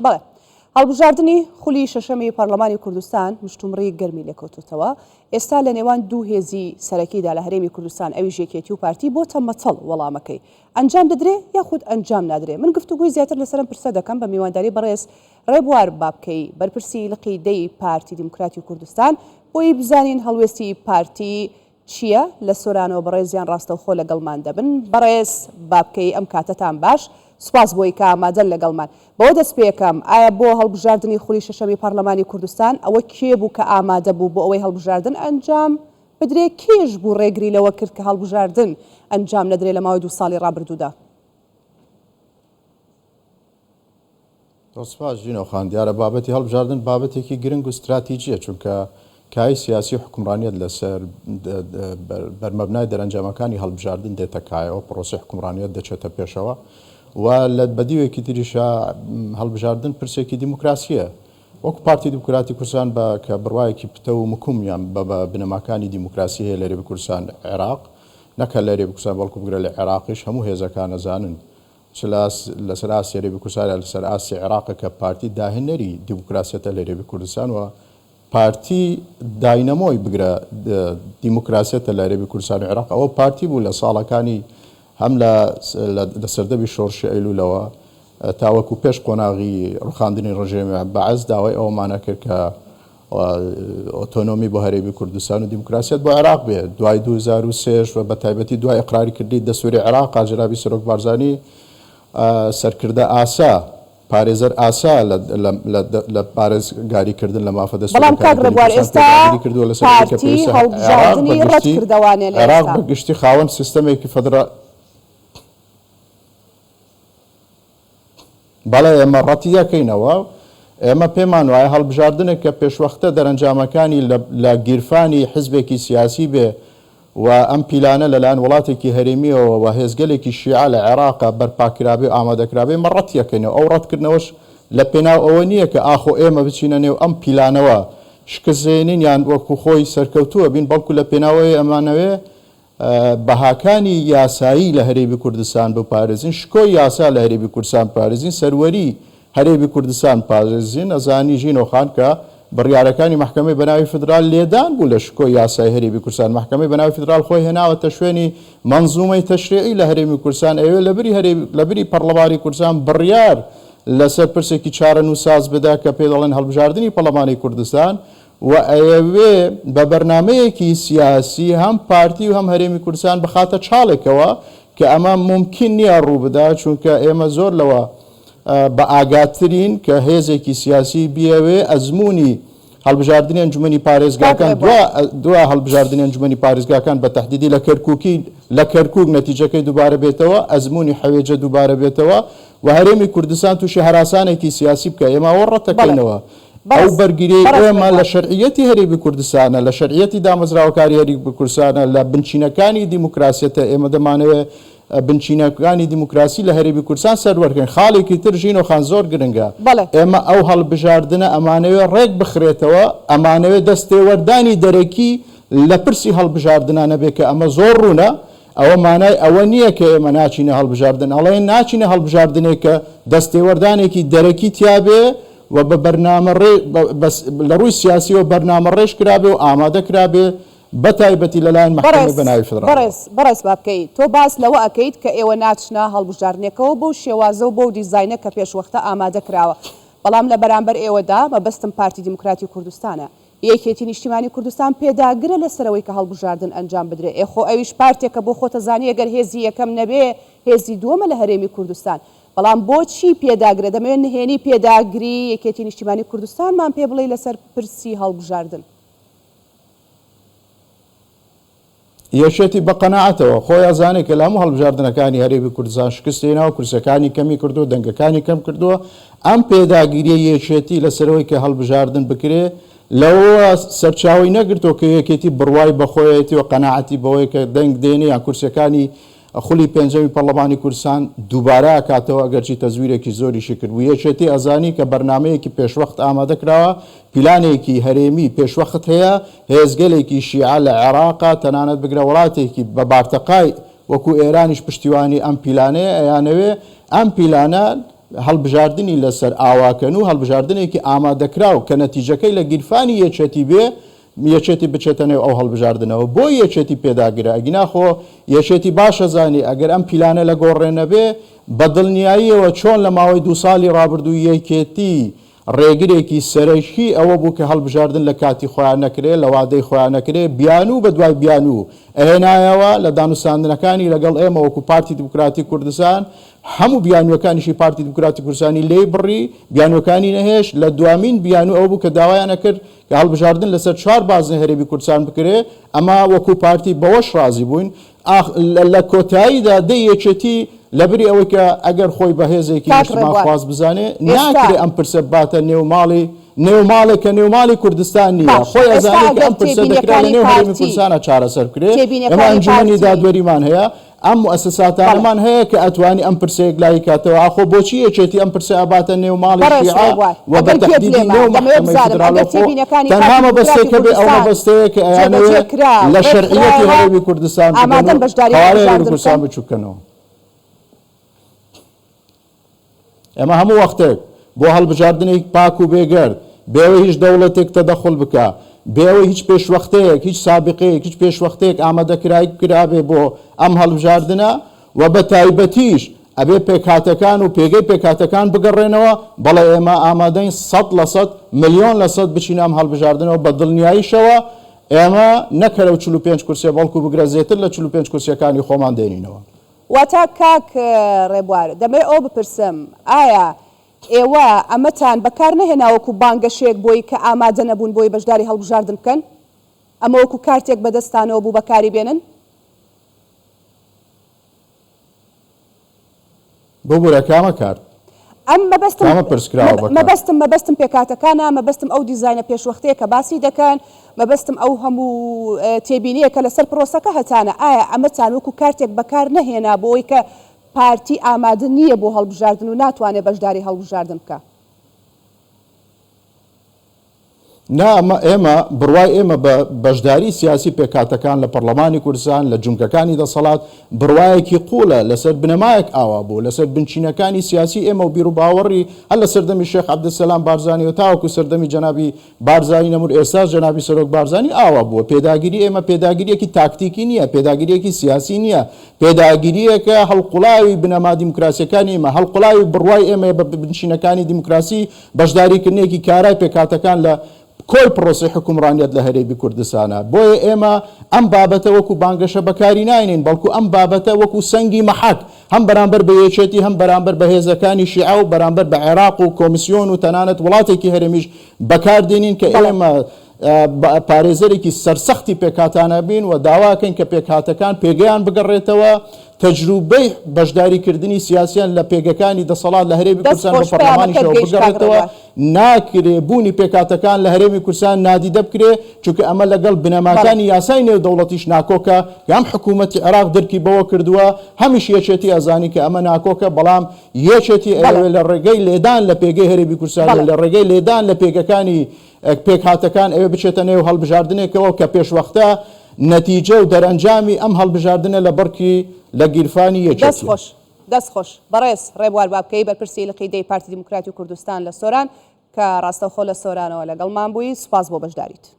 بەڵێ. هەڵبژاردنی خولی شەشەمی پەڕلەمانی کوردستان مشتومڕی گەرمی لێکەوتۆتەوە، ئێستا لە نێوان دوو هێزی سەرەکیدا لە هەرێمی کوردستان ئەویش یەکێتی و پارتی بۆتە مەتەڵ وەڵامەکەی ئەنجام دەدرێ یاخود ئەنجام نادرێ؟ من گفتوگۆی زیاتر لەسەر ئەم پرسە دەکەم بە میوانداری بەڕێز ڕێبوار بابکەیی بەرپرسی لقی دەی پارتی دیموکراتی کوردستان بۆی بزانین هەڵوێستی پارتی چییە؟ لە سۆرانەوە بەڕێزیان ڕاستەوخۆ لەگەڵمان دەبن. بەڕێز بابکەیی ئەم کاتەتان باش. سوپاس بۆی کە ئامادەن لەگەڵمان. بەوە دەست پێکەم، ئایا بۆ هەڵبژاردنی خولی شەشەمی پەڕلەمانی کوردستان ئەوە کێ بوو کە ئامادە بوو بۆ ئەوەی هەڵبژاردن ئەنجام بدرێ؟ کێش بوو ڕێگری لەوە کرد کە هەڵبژاردن ئەنجام نەدرێ لە ماوەی دوو ساڵی ڕابردوودا؟ زۆر سوپاس ژینۆ خان، دیارە بابەتی هەڵبژاردن بابەتێکی گرنگ و ستراتیجیە، چونکە کایەی سیاسی و حوکمڕانیەت لەسەر بەرمەبنای دەرەنجامەکانی هەڵبژاردن دێتە کایەوە، پرۆسەی حوکمڕانیەت دەچێتە پێشەوە و لە بەدیوێکی تریشا هەڵبژاردن پرسێکی دیموکراسیە. وەکو پارتی دیموکراتی کوردستان بە کە بڕوایەکی پتەو و مکومیان بە بە بنەماکانی دیموکراسی هەیە لە هەرێمی کوردستان عێراق، نەک هەر لە هەرێمی کوردستان بەڵکو بگرە لە عێراقیش هەموو هێزەکان ئەزانن چ لەسەر ئاستی هەرێمی کوردستان یا لەسەر ئاستی عێراق کە پارتی داهێنەری دیموکراسیەتە لە هەرێمی کوردستان و پارتی داینەمۆی بگرە دیموکراسیەتە لە هەرێمی کوردستان و عێراق ئەوە پارتی بوو لە ساڵەکانی هەم لە سەردەمی شۆڕشی ئەیلولەوە تاوەکو پێش قۆناغی ڕوخاندنی ڕژێمی بەعس داوای ئەوەمانە کرد کە ئۆتۆنۆمی بۆ هەرێمی کوردستان و دیموکراسیەت بۆ عێراق بێ. دوای 2003 و بە تایبەتی دوای ئیقراری کردنی دەستوری عێراق جەنابی سەرۆک بارزانی سەرکردە ئاسا، پارێزەر ئاسا لە پارێزگاری کردن لە مافە بەڵام دەستوریەکانی کاک گەلی ڕێبوار کوردستان ئێستا پێداگری کردووە لەسەر ئەوەی کە پارتی پێویستە عێراق بە هەڵبژاردنی ڕەت گشتی کردەوانێ لە عێراق ئێستا. بە گشتی خاوەن سیستەمێکی فەدرا بەڵێ ئێمە ڕەتیدەکەینەوە، ئێمە پێمان وایە هەڵبژاردنێک کە پێشوەختە دەرەنجامەکانی لە گیرفانی حزبێکی سیاسی بێ و ئەم پیلانە لەلایەن وڵاتێکی هەرێمییەوە و هێزگەلێکی شیعە لە عێراقە بەرپاکرابێ و ئامادەکرابێ، ئێمە ڕەتیەکەینەوە. ئەو ڕەتکردنەوەش لە پێناو ئەوە نییە کە ئاخۆ ئێمە بچینە نێو ئەم پیلانەوە شکستدێنین یان وەکو خۆی سەرکەوتووە بین، بەڵکو لە پێناو ئەوەیە ئەمانەوێ بەهاکانی یاسایی لە هەرێمی کوردستان بپارێزین، شکۆی یاسا لە هەرێمی کوردستان بپارێزین، سەروەری هەرێمی کوردستان بپارێزین، ئەزانی ژینۆ خان کە بڕیارەکانی مەحکەمەی بەناوی فیدرال لێدان بوو لە شکۆی یاسای هەرێمی کوردستان، مەحکەمەی بەناوی فیدرال خۆی هێناوەتە شوێنی مەنزومەی تەشریعی لە هەرێمی کوردستان، ئەیەوێ لەبری هەرێمی لەبری پەڕڵەمانی کوردستان بڕیار لەسەر پرسێکی چارەنووسساز بدا کە پێی دەڵێن هەڵبژاردنی پەڕڵەمانی کوردستان، و ئەیەوێ بە بەرنامەیەکی سیاسی هەم پارتی و هەم هەرێمی کوردستان بخاتە چاڵێکەوە کە ئەمە مومکین نییە ڕووبدا چونکە ئێمە زۆر لەوە بە ئاگاترین کە هێزێکی سیاسی بیەوێ ئەزموونی هەڵبژاردنی ئەنجومەنی کاک پارێزگاکان ڕێبوار. دوا دوا هەڵبژاردنی ئەنجومەنی پارێزگاکان بە تەحدیدی لە کەرکوکی لە کەرکوک نەتیجەکەی دووبارە بێتەوە ئەزموونی حەوێجە دووبارە بێتەوە و هەرێمی کوردستان تووشی هەراسانێکی سیاسی بکا ئێمە ئەوە بەڵێ. ڕەتەکەینەوە ئەو بەڕێز بەرگریەی بەڕێز ئێمە لە ڕێبوار. شەرعیەتی هەرێمی کوردستانە، لە شەرعیەتی دامەزراوەکاری هەرێمی کوردستانە، لە بنچینەکانی دیموکراسیەتە، ئێمە دەمانەوێ بنچینەکانی دیموکراسی لە هەرێمی کوردستان سەروەر کەین. خاڵێکی تر ژینۆ خان زۆر گرنگە، بەڵێ. ئێمە ئەو هەڵبژاردنە ئەمانەوێ ڕێک بخرێتەوە، ئەمانەوێ دەستێوەردانی دەرەکی لە پرسی هەڵبژاردنا نەبێ کە ئەمە زۆر ڕوونە، ئەوە مانای ئەوە نییە کە ئێمە ناچینە هەڵبژاردن، ئەڵێین ناچینە هەڵبژاردنێک کە دەستێوەردانێکی دەرەکی تیابێ و بە بەرنامە ڕێ لە ڕووی سیاسیەوە بەرنامە ڕێژ کرابێ و ئامادە کرابێ بە تایبەتی لە لایەن مەحکەمەی بەڕێز بە ناوی فیدراڵەوە. بەڕێز بەڕێز بابکەیی تۆ باس لەوە ئەکەیت کە ئێوە ناچنە هەڵبژاردنێکەوە بەو شێوازە و بەو دیزاینە کە پێشوەختە ئامادە کراوە بەڵام لە بەرامبەر ئێوەدا مەبەستم پارتی دیموکراتی کوردستانە یەکێتی نیشتیمانی کوردستان پێداگرە لەسەر ئەوەی کە هەڵبژاردن ئەنجام بدرێ ئێ خۆ ئەویش پارتێکە بۆ خۆتەزانی گەر هێزی یەکەم نەبێ هێزی دووەمە لە هەرێمی کوردستان بەڵام بۆچی پێداگرە؟ دەمەوێت نهێنی پێداگری یەکێتی نیشتیمانی کوردستانمان پێ بڵێی لەسەر پرسی هەڵبژاردن. یەکێتی بە قەناعەتەوە خۆی ئەزانێ کە لە هەموو هەڵبژاردنەکانی هەرێمی کوردستان شکستی هێناوە، کورسیەکانی کەمی کردووە، دەنگەکانی کەم کردووە، ئەم پێداگریەی یەکێتی لەسەرەوەی کە هەڵبژاردن بکرێ لەوەوە سەرچاوەی نەگرتووە کە یەکێتی بڕوای بەخۆیەتی و قەناعەتی بەوەیە کە دەنگ دێنێ یان کورسیەکانی خولی پێنجەمی پەڕلەمانی کوردستان دووبارە ئەکاتەوە ئەگەرچی تەزویرێکی زۆریشی کردبوو. یەکێتی ئەزانی کە بەرنامەیەکی پێشوەخت ئامادە کراوە، پیلانێکی هەرێمی پێشوەخت هەیە، هێزگەلێکی شیعە لە عێراقا تەنانەت بگرە وڵاتێکی بە بارتەقای وەکو ئێرانیش پشتیوانی ئەم پیلانەیە ئەیانەوێ ئەم پیلانە. هەڵبژاردنی لەسەر ئاواکەن و هەڵبژاردنێکی ئامادەکراو کە نەتیجەکەی لە گیرفانی یەکێتی بێ، یەکێتی بچێتە نێو ئەو هەڵبژاردنەوە. بۆ یەکێتی پێداگرە؟ ئەگینا خۆ یەکێتی باش ئەزانی ئەگەر ئەم پیلانە لە گۆڕێ نەبێ، بە دڵنیاییەوە چۆن لە ماوەی دوو ساڵی ڕابردوو یەکێتی ڕێگرێکی سەرەکی ئەوە بوو کە هەڵبژاردن لە کاتی خۆیان نەکرێ، لە وادەی خۆیان نەکرێ، بیانوو بە دوای بیانوو ئەهێنایەوە، لە دانوستاندنەکانی لەگەڵ ئێمە وەکوو پارتی دیموکراتی کوردستان هەموو بیانووەکانیشی پارتی دیموکراتی کوردستانی لێی بڕی، بیانووەکانی نەهێشت، لە دوامین بیانوو ئەوە بوو کە داوایان ئەکرد کە هەڵبژاردن لەسەر چوار بازنەی هەرێمی کوردستان بکرێ، ئەمە وەکوو پارتی بەوەش ڕازی بووین، ئاخ لە کۆتاییدا دەی یەکێتی لەبری ئەوەی کە ئەگەر خۆی بە هێزێکی کاک ڕێبوار نیشتمانخواز بزانێ ئێستا ناکرێ ئەم پرسە بباتە نێو ماڵی نێو ماڵێک کە نێو ماڵی کوردستان نییە باش خۆی ئێستا ئەزانێ کە ئەگەر ئەم پرسە دەکرا لە تێبینیەکانی نێو هەرێمی پارتی کوردستانا چارەسەر بکرێ ئێمە تێبینیەکانی ئەنجومەنی پارتی دادوەریمان هەیە ئەم بەڵێ موئەسەساتانەمان هەیە کە ئەتوانی ئەم پرسە یەکلایی کاتەوە ئاخۆ بۆچی یەکێتی ئەم پرسە ئەباتە نێو ماڵی بەڕێز شیعە ڕێبوار و بە ئەگەر گوێت تەحدیدی لێمە نێو دەمەوێ مەحکەمەی بزانم فیدراڵ ئەگەر خۆ تێبینەکانی تەنها پارتی مەبەستێک دیموکراتی هەبێ ئەو کوردستان مەبەستەیە کە ئەیانەوێ جێبەجێ کرا لە شەرعیەتی ڕێکخرایەوە هەرێمی کوردستان بدەن ئامادەن و بەشداری قەوارەی هەرێمی هەڵبژاردن کوردستان بکەن؟ بچوک کەنەوە. ئێمە هەموو وەختێک بۆ هەڵبژاردنێک پاک و بێگەرد، بێ ئەوەی هیچ دەوڵەتێک تەدەخول بکا، بێ ئەوەی هیچ پێشوەختەیەک، هیچ سابیقەیەک، هیچ پێشوەختەیەک ئامادەکرایک کرابێ بۆ ئەم هەڵبژاردنە و بە تایبەتیش ئەبێ پێکهاتەکان و پێگەی پێکهاتەکان بگەڕێنەوە، بەڵێ ئێمە ئامادەین 100%، 1,000,000% بچینە ئەم هەڵبژاردنەوە بە دڵنیاییشەوە ئێمە نەک هەر ئەو 45 کورسیە بەڵکو بگرە زێتر لە 45 کورسیەکانی خۆمان دێنینەوە. واتە کاک ڕێبوار دەمەوێت ئەوە بپرسم ئایا ئێوە ئەمەتان بەکار نەهێنا وەکو بانگەشەیەک بۆی کە ئامادە نەبوون بۆی بەشداری هەڵبژاردن بکەن؟ ئەمە وەکو کارتێک بەدەستتانەوە بوو بەکاری بێنن؟ ببورە کامە کارت؟ ئەم مەبەستم کامە پرس کراوە بە کارت؟ مەبەستم مەبەستم پێکهاتەکانە، مەبەستم ئەو دیزاینە پێشوەختەیە کە باسی دەکەن، مەبەستم ئەو هەموو تێبینییە کە لەسەر پرۆسەکە هەتانە، ئایا ئەمەتان وەکو کارتێک بەکار نەهێنا بۆ ئەوەی کە پارتی ئامادە نییە بۆ هەڵبژاردن و ناتوانێت بەشداری هەڵبژاردن بکا؟ نا، ئێمە بڕوای ئێمە بە بەشداری سیاسی پێکهاتەکان لە پەڕلەمانی کوردستان، لە جومگەکانی دەسەڵات، بڕوایەکی قووڵە، لەسەر بنەمایەک ئاوا بوو، لەسەر بنچینەکانی سیاسی ئێمە و بیروباوەڕی هەر لە سەردەمی شێخ عەبدولسەلام بارزانیەوە تاوەکو سەردەمی جەنابی بارزانی نەمر ئێستاش جەنابی سەرۆک بارزانی ئاوا بووە. پێداگیری ئێمە پێداگرییەکی تاکتیکی نییە، پێداگرییەکی سیاسی نییە، پێداگرییەکە هەڵقوڵاوی بنەما دیموکراسییەکانی ئێمە، هەڵقوڵاوی بڕوای ئێمەیە بە بنچینەکانی دیموکراسی، بەشداریکردنێکی کارای پێکهاتەکان لە کۆی پڕۆسەی حوکمڕانیەت لە هەرێمی کوردستانە. بۆیە ئێمە ئەم بابەتە وەکو بانگەشە بەکاری ناینین، بەڵکو ئەم بابەتە وەکو سەنگی مەحەک هەم بەرامبەر بە یەکێتی، هەم بەرامبەر بە هێزەکانی شیعە و بەرامبەر بە عێراق و کۆمیسیۆن و تەنانەت وڵاتێکی هەرێمیش بەکار دێنین کە بەڵێ. ئێمە پارێزەرێکی سەرسەختی پێکهاتانە بین و داواکەین کە پێکهاتەکان پێگەیان بگەڕێتەوە، تەجروبەی بەشداریکردنی سیاسیان لە پێگەکانی دەسەڵات لە هەرێمی دەست کوردستان بە خۆش پەیامەکەت پەرلەمانیشەوە گەیشت کاک بگەڕێتەوە، ڕێبوار. ناکرێ بوونی پێکهاتەکان لە هەرێمی کوردستان نادیدە بکرێ، چونکە ئەمە لەگەڵ بەڵێ. بنەماکانی یاسای نێودەوڵەتیش ناکۆکە، کە هەم حکوومەتی عێراق درکی بەوە کردووە، هەمیش یەکێتی ئەزانی کە ئەمە ناکۆکە، بەڵام یەکێتی بەڵێ. ئەیەوێ لە ڕێگەی لێدان لە پێگەی هەرێمی کوردستان و بەڵێ. لە ڕێگەی لێدان لە پێگەکانی پێکهاتەکان ئەوێ بچێتە نێو هەڵبژاردنێکەوە کە پێشوەختە نەتیجە و دەرئەنجامی ئەم هەڵبژاردنە لە بڕکی لە گیرفانی دەست یەکێتیە. خۆش دەست خۆش بەڕێز ڕێبوار بابکەیی بەرپرسی لقی دەی پارتی دیموکراتی کوردستان لە سۆران کە ڕاستەوخۆ لە سۆرانەوە لەگەڵمان بووی سوپاس بۆ بەشداریت.